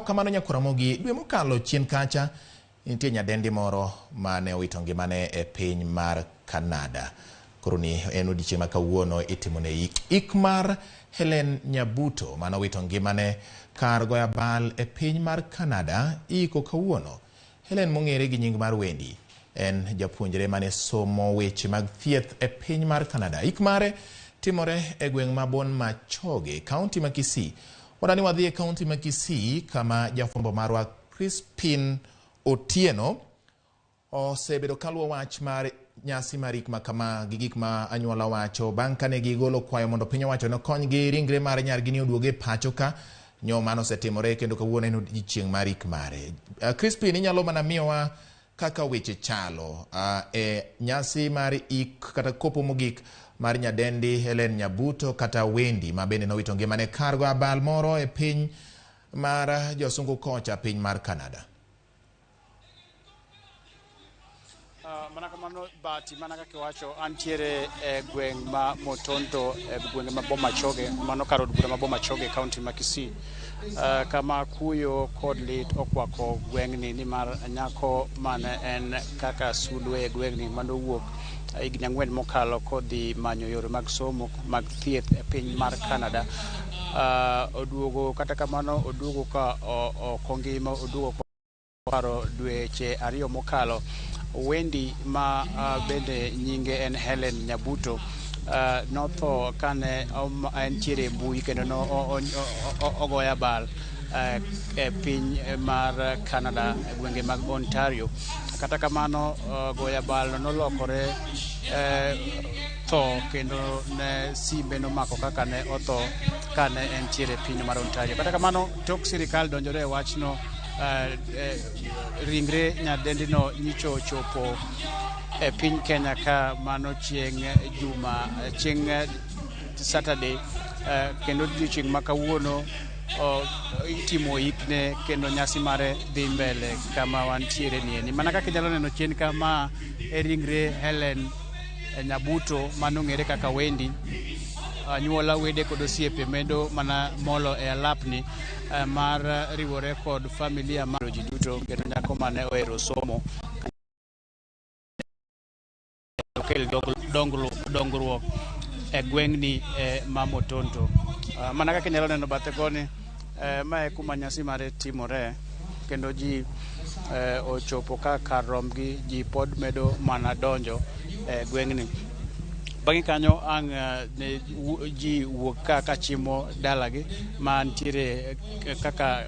kamano nyakwar Ramogi, dwe mokalo chien kacha nitie nyadendi moro mane owito ngimane e piny mar Canada. Koro ni en odiechieng' ma kawuono itimone ik. Ik mar Helen Nyabuto mane owito ngimane kar goyo abal e piny mar Canada iiko kawuono. Helen mong'ere gi nying mar Wendy en japuonjre mane somo weche mag thieth e piny mar Canada. Ik mare timore e gweng' ma Bomachoge, kaunti ma Kisii. Wadani wadhi e kaunti ma Kisii kama jafwambo marwa Crispin Otieno osebedo kaluwo wach mar nyasi mar ik ma kama gi gik ma anyuola wacho bang' kane gigolo kwayo mondo piny owacho nokonygi ringre mar nyargi ni oduoge e pacho ka nyo mano osetimore kendo kawuono en odiechieng' mar ik mare. Crispin, inyalo mana miyowa kaka weche chalo e nyasi mar ik kata kopo mogik mar nyadendi Helen Nyabuto kata Wendy ma bende nowito ngimane kar go abal moro e piny mar josungu kocha piny mar Canada. Mana kamano Bati, mana kaka iwacho, antiere e gweng' ma Motonto, e gwenge ma Bomachoge, mano kar od bura ma Bomachoge, kaunti ma Kisii, kama kuyo kod lit okwako gweng'ni nimar nyako mane en kaka sulwe e gweng'ni manowuok higni 4 mokalo kodhi manyo yore mag somo mag thieth e piny mar Canada, oduogo, kata kamano oduogo ka ok ongima, oduogo paro dweche 2 mokalo. Wendy ma bende nyinge en Helen Nyabuto notho kane entiere e mbui kendo no ogoyo abal e piny mar Canada e gwenge mag Ontario. Kata kamano goyo abal nolokore tho kendo ne simbe nomako kaka ne otho kane entiere e piny mar Ontario. Kata kamano tok sirikal donjore e wachno, ringre nyadendino nyicho ochopo e piny Kenya ka mano chieng' juma, chieng' Saturday, kendo odiochieng' ma kawuono itimo ikne kendo nyasi mare dhi mbele kama wantiere nieni. Mana kaka inyalo neno chien ka, ma e ringre Helen Nyabuto manong'ere kaka Wendy. Anyuola, wede kod osiepe medo mana molo e alapni mar riwore kod familia mar ji duto kendo nyako mane ohero somo okel dongruok e gweng'ni ma Motonto. Mana kaka inyalo neno bathe koni, ma e kuma nyasi mare timore kendo ji ochopo ka kar rombgi, ji pod medo mana donjo e gweng'ni. Bang'e kanyo ang' ne ji wuok ka kachimo dalagi mantiere kaka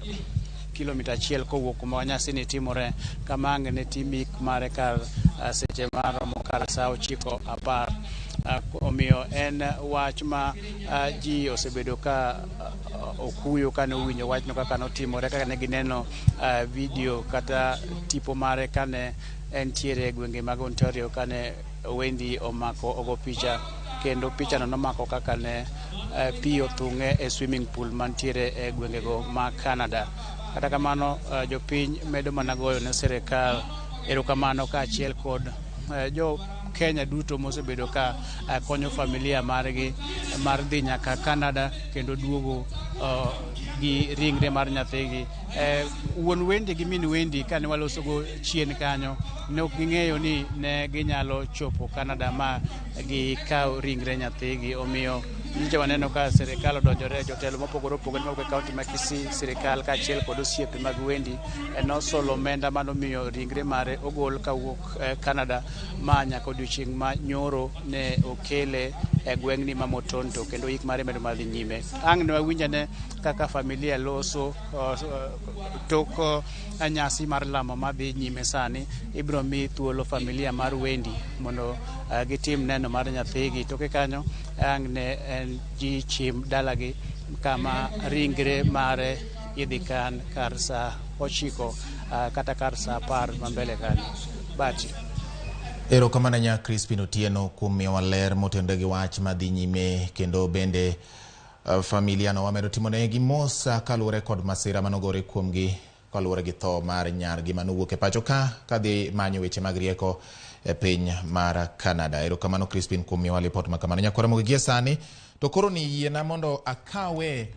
kilomita 1 kowuok kuma nyasi ni timore, kama ang' ne tim ik mare kar seche maromo kar sa 9:10. Omiyo en wach ma ji osebedo ka okuyo kane owinjo wachno kaka notimore, kaka ne gineno video kata tipo mare kane entiere e gwenge mag Ontario kane Wendy omako ogo picha, kendo pichano nomako kaka ne pi othung'e e swimming pool mantiere e gwengego ma Canada. Kata kamano jopiny medo mana goyo ne sirikal erokamano kaachiel kod jo Kenya duto mosebedo ka konyo familia margi mar dhi nyaka Canada kendo duogo gi ringre mar nyathigi. Wuon Wendy gi min Wendy kane walosogo chien kanyo ne ok ging'eyo ni ne ginyalo chopo Canada ma gikaw ringre nyathigi. Omiyo nyicha waneno ka sirikal odonjore, jotelo mopogore opogore mawuok e kaunti ma Kisii, sirikal kaachiel kod osiepe mag Wendy nosolo omenda manomiyo ringre mare ogol kawuok Canada ma nyaka odiochieng' ma nyoro ne okele e gweng'ni ma Motonto kendo ik mare medo mana dhi nyime. Ang' ne wawinj ane kaka familia loso tok nyasi mar lamo madhi nyime sani. Ibiro mi thuolo familia mar Wendy mondo gitim neno mar nyathigi. Toke kanyo ang' ne en ji chim dalagi kama ringre mare idhi kan kar sa 9 kata kar sa 10 ma mbele kanyo. Bati. Erokamano nya Crispin Otieno kuom miyowa ler motenore gi wach madhi nyime kendo bende familia no wamedo timonegi mos kaluwore kod masira manogore kuomgi kaluwore gi tho mar nyargi manowuok e pacho ka kadhi manyo weche mag rieko e piny mar Canada. Erokamano Crispin kuom miyowa lipot ma kamano. Nyakwara Ramogi gie sani to koro ni yiena mondo akawe